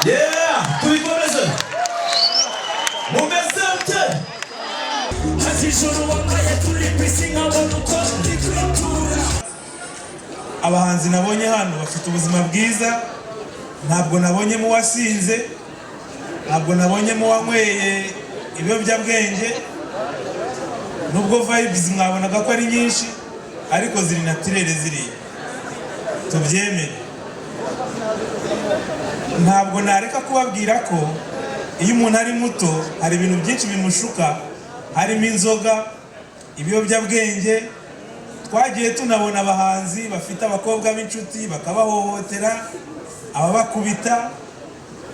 Yeah, tubikomeze. Mumeze mute? Hati ijoro wambaye turi ku isi, nkabona uko ndi kwitura. Abahanzi nabonye hano bafite ubuzima bwiza. Ntabwo nabonyemo uwasinze, ntabwo nabonyemo uwanyweye ibiyobyabwenge, nubwo vibes mwabonaga ko ari nyinshi, ariko ziri naturel. Ziriya tubyemere. Ntabwo nareka kubabwira ko iyo umuntu ari muto hari ibintu byinshi bimushuka, harimo inzoga, ibiyobyabwenge. Twagiye tunabona abahanzi bafite abakobwa b'inshuti bakabahohotera, ababakubita,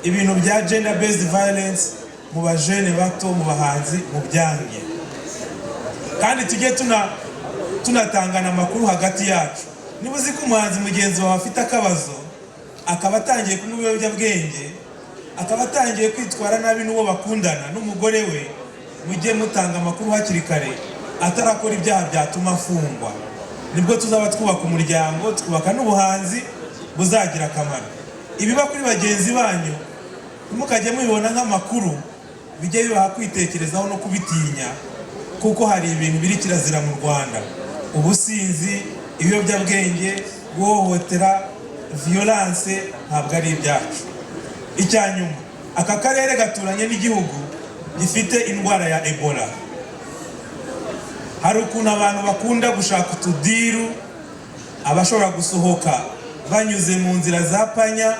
ibintu bya gender based violence mu bajene bato, mu bahanzi, mu byange. Kandi tujye tunatangana amakuru hagati yacu. Niba uzi ko umuhanzi mugenzi wawe afite akabazo, akaba atangiye kunywa ibiyobyabwenge, akaba atangiye kwitwara nabi n'uwo bakundana, n'umugore we, mujye mutanga amakuru hakiri kare atarakora ibyaha byatuma afungwa. Nibwo tuzaba twubaka umuryango, twubaka n'ubuhanzi buzagira akamaro. Ibiba kuri bagenzi banyu ntimukajye mubibona nk'amakuru, bijye bibaha kwitekerezaho no kubitinya, kuko hari ibintu biri kirazira mu Rwanda: ubusinzi, ibiyobyabwenge, guhohotera, violence, ntabwo ari ibyacu. Icya nyuma, aka karere gaturanye n'igihugu gifite indwara ya Ebola. Hari ukuntu abantu bakunda gushaka utudiru, abashobora gusohoka banyuze mu nzira za panya.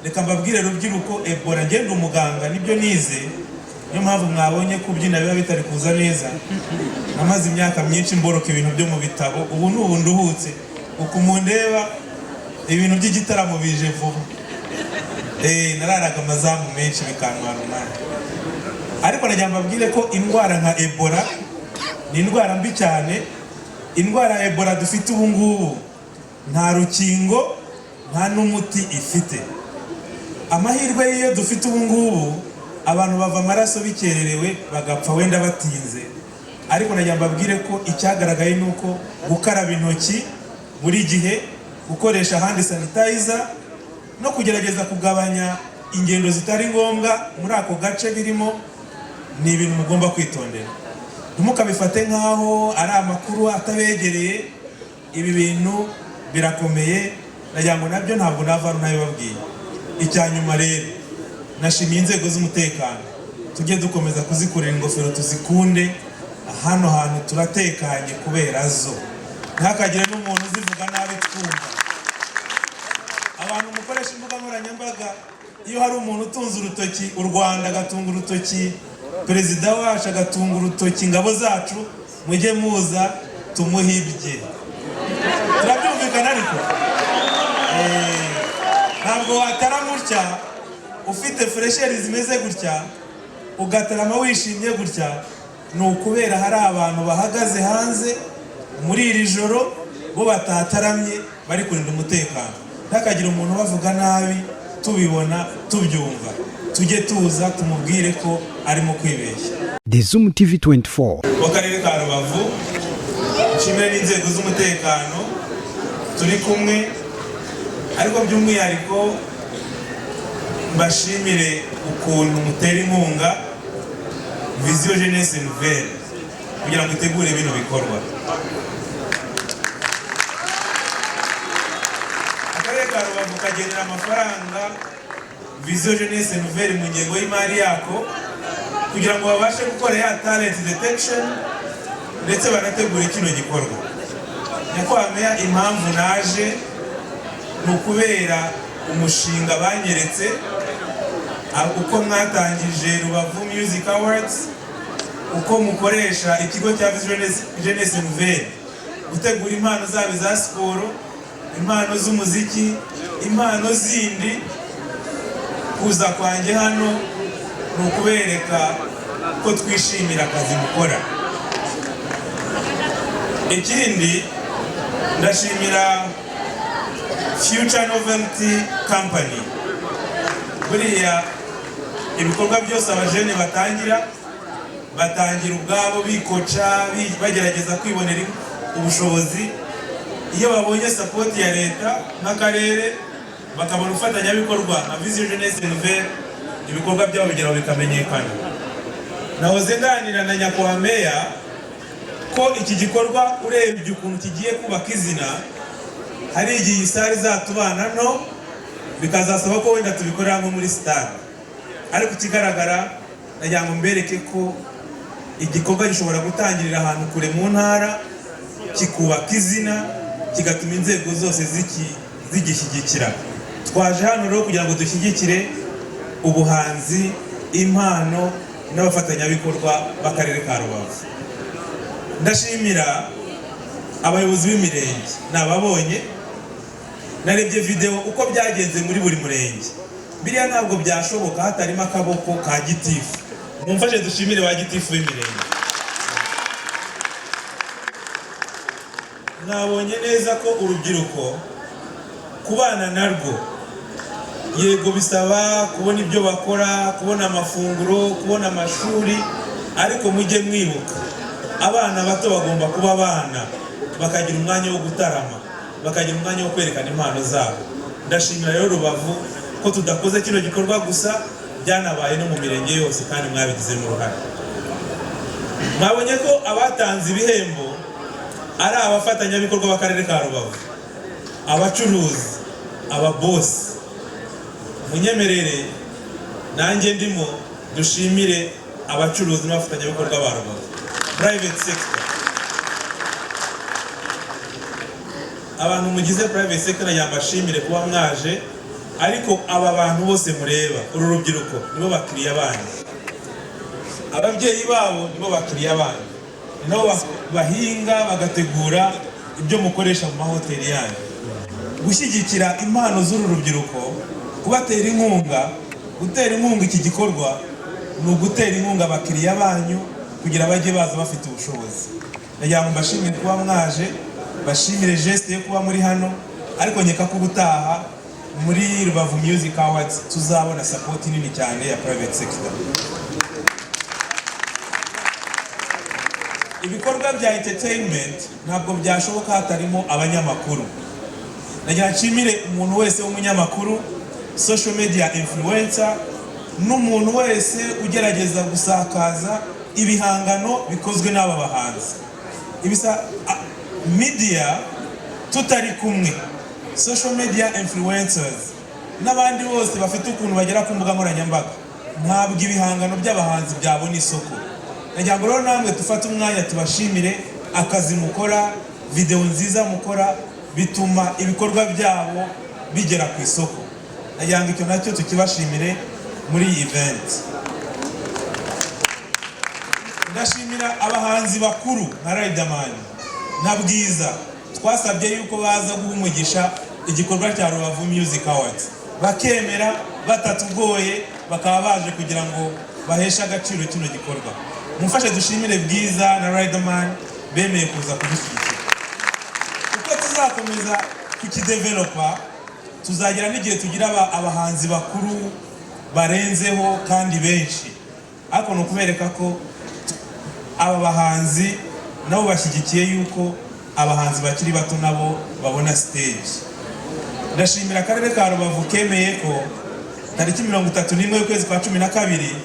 Reka mbabwire rubyiruko, Ebola, ngenda umuganga, nibyo nize, niyo mpamvu mwabonye kubyina biba bitari kuza neza. Namaze imyaka myinshi mboroka ibintu byo mu bitabo. Ubu ni ubu nduhutse, uku mundeba ibintu by'igitaramo bije vuba. Nararaga amazamu menshi bikantwara umwanya. Ariko nagira ngo mbabwire ko indwara nka Ebola ni indwara mbi cyane. Indwara ya Ebola dufite ubu ngubu nta rukingo, nta n'umuti ifite. Amahirwe y'iyo dufite ubu ngubu, abantu bava amaraso bikererewe, bagapfa wenda batinze. Ariko nagira ngo mbabwire ko icyagaragaye ni uko gukaraba intoki buri gihe, gukoresha hand sanitizer no kugerageza kugabanya ingendo zitari ngombwa muri ako gace birimo, ni ibintu mugomba kwitondera. Ntimukabifate nk'aho ari amakuru atabegereye. Ibi bintu birakomeye. Nagira ngo nabyo ntabwo nava hano ntabibabwiye. Icya nyuma rero, nashimiye inzego z'umutekano. Tujye dukomeza kuzikorera ingofero, tuzikunde. Hano hantu turatekanye kubera zo. Ntihakagire n'umuntu uzivuga nabi twumva. Abantu mukoresha imbuga nkoranyambaga, iyo hari umuntu utunze urutoki u Rwanda, agatunga urutoki perezida wacu, agatunga urutoki ingabo zacu, mujye muza tumuhibye. Turabyumvikana? Ariko ntabwo watarama utya, ufite fraîcheur zimeze gutya, ugatarama wishimye gutya, ni ukubera hari abantu bahagaze hanze muri iri joro, bo batataramye, bari kurinda umutekano. Ntihakagire umuntu ubavuga nabi tubibona, tubyumva. Tujye tuza tumubwire ko arimo kwibeshya. The Zoom TV 24. W'akarere ka Rubavu, nshimire n'inzego z'umutekano turi kumwe, ariko by'umwihariko mbashimire ukuntu mutera inkunga Vision Jeunesse Nouvelle kugira ngo itegure bino bikorwa. Akarere ka Rubavu kagenera amafaranga Vision Jeunesse Nouvelle mu ngengo y'imari yako, kugira ngo babashe gukora ya talent detection ndetse banategure kino gikorwa. Nyakubahwa Meya, impamvu naje ni ukubera umushinga banyeretse, uko mwatangije Rubavu Music Awards, uko mukoresha ikigo cya Vision Jeunesse Nouvelle gutegura impano zaba iza siporo, impano z'umuziki, impano zindi. Kuza kwanjye hano ni ukubereka ko twishimira akazi mukora. Ikindi, ndashimira Future Novelty Company. Buriya ibikorwa byose abajene batangira, batangira ubwabo bikoca, bagerageza kwibonera ubushobozi. Iyo babonye support ya leta nk'akarere Bakabona ubufatanyabikorwa nka Vision Jeunesse Nouvelle, ibikorwa byabo bigeraho bikamenyekana. Nahoze nganira na nyakubahwa meya ko iki gikorwa, urebye ukuntu kigiye kubaka izina, hari igihe iyi salle izatubana no bikazasaba ko wenda tubikorera nko muri stade. Ariko ikigaragara, nagira ngo mbereke ko igikorwa gishobora gutangirira ahantu kure mu ntara, kikubaka izina, kigatuma inzego zose zigishyigikira. Twaje hano rero kugira ngo dushyigikire ubuhanzi, impano n'abafatanyabikorwa b'akarere ka Rubavu. Ndashimira abayobozi b'imirenge nababonye. Narebye videwo uko byagenze muri buri murenge. Biriya ntabwo byashoboka hatarimo akaboko ka gitifu. Mumfashe dushimire ba gitifu b'imirenge. Mwabonye neza ko urubyiruko kubana narwo, yego, bisaba kubona ibyo bakora, kubona amafunguro, kubona amashuri, ariko mujye mwibuka, abana bato bagomba kuba abana, bakagira umwanya wo gutarama, bakagira umwanya wo kwerekana impano zabo. Ndashimira rero Rubavu ko tudakoze kino gikorwa gusa, byanabaye no mu mirenge yose kandi mwabigizemo uruhare. Mwabonye ko abatanze ibihembo ari abafatanyabikorwa b'akarere ka Rubavu, abacuruzi, ababosi. Munyemerere nanjye ndimo, dushimire abacuruzi n'abafatanyabikorwa ba Rubavu, private sector. Abantu mugize private sector yambashimire kuba mwaje. Ariko aba bantu bose mureba, uru rubyiruko, nibo bakiriya banyu. Ababyeyi babo nibo bakiriya banyu, ni nabo bahinga, bagategura ibyo mukoresha mu mahoteli yanyu. Gushyigikira impano z'uru rubyiruko, kubatera inkunga, gutera inkunga iki gikorwa, ni ugutera inkunga abakiriya banyu kugira bajye baza bafite ubushobozi. Ndagira ngo mbashimire kuba mwaje, bashimire geste yo kuba muri hano, ariko nkeka ko ubutaha muri Rubavu Music Awards tuzabona support nini cyane ya private sector. Ibikorwa bya entertainment ntabwo byashoboka hatarimo abanyamakuru. Nagira nshimire umuntu wese w'umunyamakuru, social media influencer, n'umuntu wese ugerageza gusakaza ibihangano bikozwe n'aba bahanzi. Ibisa media tutari kumwe, social media influencers n'abandi bose bafite ukuntu bagera ku mbuga nkoranyambaga, ntabwo ibihangano by'abahanzi byabona isoko. Nagira ngo rero namwe dufate umwanya tubashimire akazi mukora, videwo nziza mukora, bituma ibikorwa byabo bigera ku isoko. Nagira ngo icyo nacyo tukibashimire muri iyi event. Ndashimira abahanzi bakuru nka Riderman na Bwiza. Twasabye yuko baza guha umugisha igikorwa cya Rubavu Music Awards, bakemera batatugoye, bakaba baje kugira ngo baheshe agaciro kino gikorwa. Mumfashe dushimire Bwiza na Riderman bemeye kuza kudushyigikira. Uko tuzakomeza kukidevelopa, tuzagera n'igihe tugira abahanzi bakuru barenzeho kandi benshi. Ariko ni ukubereka ko aba bahanzi nabo bashyigikiye yuko abahanzi bakiri bato nabo babona stage. Ndashimira akarere ka Rubavu kemeye ko tariki 31 y'ukwezi kwa 12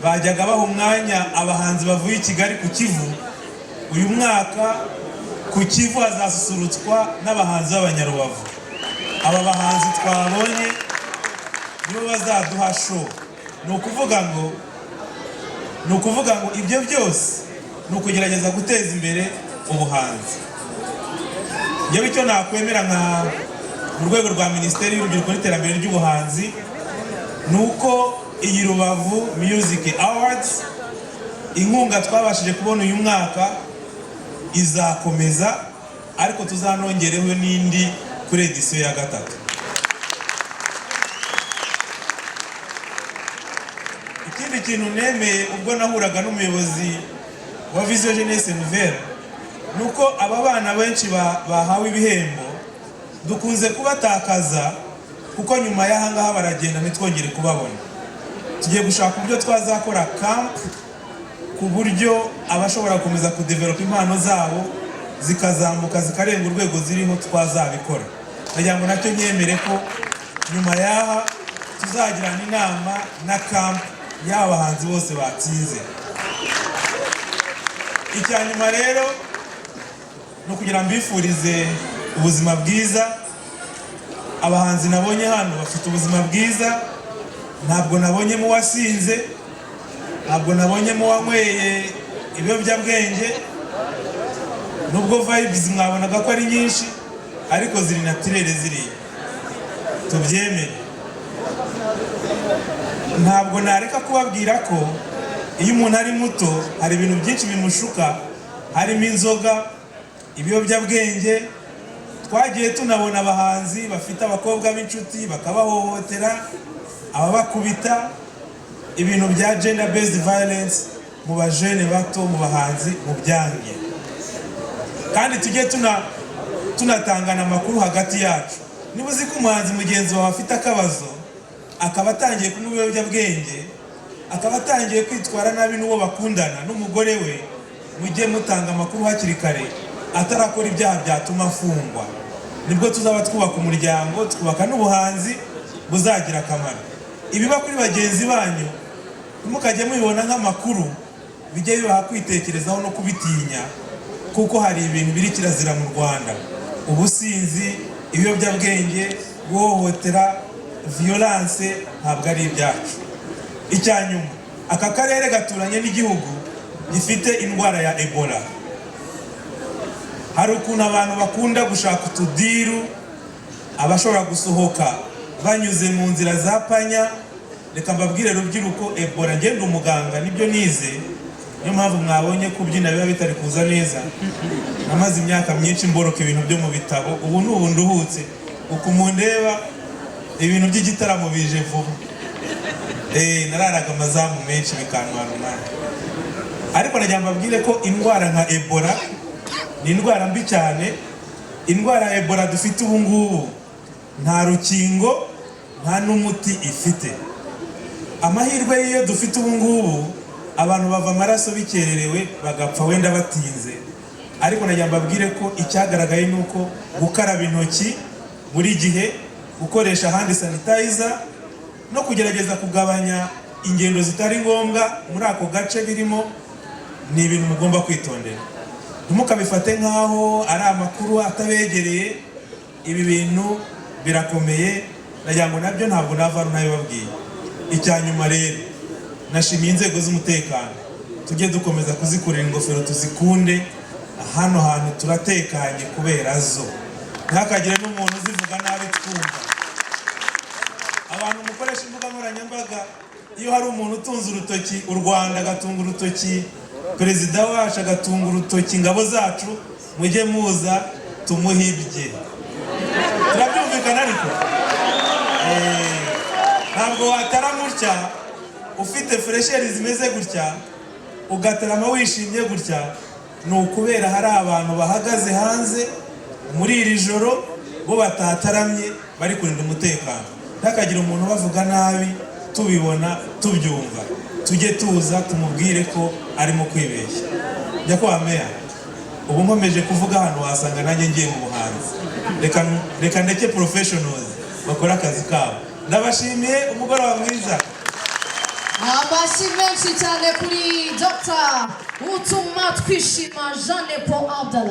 bajyaga baha umwanya abahanzi bavuye i Kigali ku Kivu. Uyu mwaka ku Kivu hazasusurutswa n'abahanzi b'Abanyarubavu. Aba bahanzi twabonye nibo bazaduha show. Ni ukuvuga ngo ibyo byose ni ukugerageza guteza imbere ubuhanzi. Njyewe icyo nakwemera nka mu rwego rwa Minisiteri y'Urubyiruko n'Iterambere ry'Ubuhanzi ni uko iyi Rubavu Music Awards, inkunga twabashije kubona uyu mwaka izakomeza, ariko tuzanongereho n'indi kuri edisiyo ya gatatu. Ikindi kintu nemeye ubwo nahuraga n'umuyobozi wa Vision Jeunesse Nouvelle ni uko aba bana benshi bahawe ibihembo dukunze kubatakaza, kuko nyuma y'ahangaha baragenda ntitwongere kubabona. Tugiye gushaka uburyo twazakora camp, ku buryo abashobora gukomeza kudevelopa impano zabo zikazamuka, zikarenga urwego ziriho, twazabikora. Ndagira ngo nacyo nyemere ko Nyuma y'aha tuzagirana inama na camp y'aba bahanzi bose batsinze. Icya nyuma rero ni ukugira ngo mbifurize ubuzima bwiza. Abahanzi nabonye hano bafite ubuzima bwiza. Ntabwo nabonyemo uwasinze, ntabwo nabonyemo uwanyweye ibiyobyabwenge, nubwo vibes mwabonaga ko ari nyinshi, ariko ziri naturel ziriya, tubyemere. Ntabwo nareka kubabwira ko iyo umuntu ari muto hari ibintu byinshi bimushuka, harimo inzoga, ibiyobyabwenge. Twagiye tunabona abahanzi bafite abakobwa b'inshuti bakabahohotera, ababakubita, ibintu bya gender based violence mu bajene bato, mu bahanzi, mu byange. Kandi tujye tunatangana amakuru hagati yacu. Niba uzi ko umuhanzi mugenzi wawe afite akabazo, akaba atangiye kunywa ibiyobyabwenge, akaba atangiye kwitwara nabi n'uwo bakundana, n'umugore we, mujye mutanga amakuru hakiri kare atarakora ibyaha byatuma afungwa. Nibwo tuzaba twubaka umuryango, twubaka n'ubuhanzi buzagira akamaro. Ibiba kuri bagenzi banyu ntimukajye mubibona nk'amakuru, bijye bibaha kwitekerezaho no kubitinya, kuko hari ibintu biri kirazira mu Rwanda: ubusinzi, ibiyobyabwenge, guhohotera, violence, ntabwo ari ibyacu. Icya nyuma, aka karere gaturanye n'igihugu gifite indwara ya Ebola. Hari ukuntu abantu bakunda gushaka utudiru, abashobora gusohoka banyuze mu nzira za panya. Reka mbabwire rubyiruko, Ebola, ngenda umuganga, nibyo nize, niyo mpamvu mwabonye kubyina biba bitari kuza neza. Namaze imyaka myinshi mboroka ibintu byo mu bitabo. Ubu ni ubu nduhutse, uku mundeba ibintu by'igitaramo bije vuba. Nararaga amazamu menshi bikantwara umwanya. Ariko nagira ngo mbabwire ko indwara nka Ebola ni indwara mbi cyane. Indwara ya Ebola dufite ubu ngubu nta rukingo, nta n'umuti ifite. Amahirwe y'iyo dufite ubu ngubu, abantu bava amaraso bikererewe, bagapfa wenda batinze. Ariko nagira ngo mbabwire ko icyagaragaye ni uko gukaraba intoki buri gihe, gukoresha hand sanitizer no kugerageza kugabanya ingendo zitari ngombwa muri ako gace birimo, ni ibintu mugomba kwitondera. Ntimukabifate nk'aho ari amakuru atabegereye. Ibi bintu birakomeye. Nagira ngo nabyo ntabwo nava nabibabwiye. Icya nyuma rero, nashimiye inzego z'umutekano. Tujye dukomeza kuzikorera ingofero, tuzikunde. Hano hantu turatekanye kubera zo. Ntihakagire n'umuntu uzivuga nabi twumva. Abantu mukoresha imbuga nkoranyambaga, iyo hari umuntu utunze urutoki u Rwanda, agatunga urutoki perezida wacu, agatunga urutoki ingabo zacu, mujye muza tumuhibye. Turabyumvikana? Ariko ntabwo watarama utya, ufite fraîcheur zimeze gutya, ugatarama wishimye gutya, ni ukubera hari abantu bahagaze hanze muri iri joro, bo batataramye, bari kurinda umutekano. Ntihakagire umuntu ubavuga nabi tubibona, tubyumva. Tujye tuza tumubwire ko arimo kwibeshya. Nyakubahwa meya, ubu nkomeje kuvuga hano wasanga nanjye ngiye mu buhanzi. Reka ndeke professionals bakore akazi kabo. Ndabashimiye, umugoroba mwiza. Amashyi menshi cyane kuri Dr. Utuma Twishima Jean Nepo Abdallah.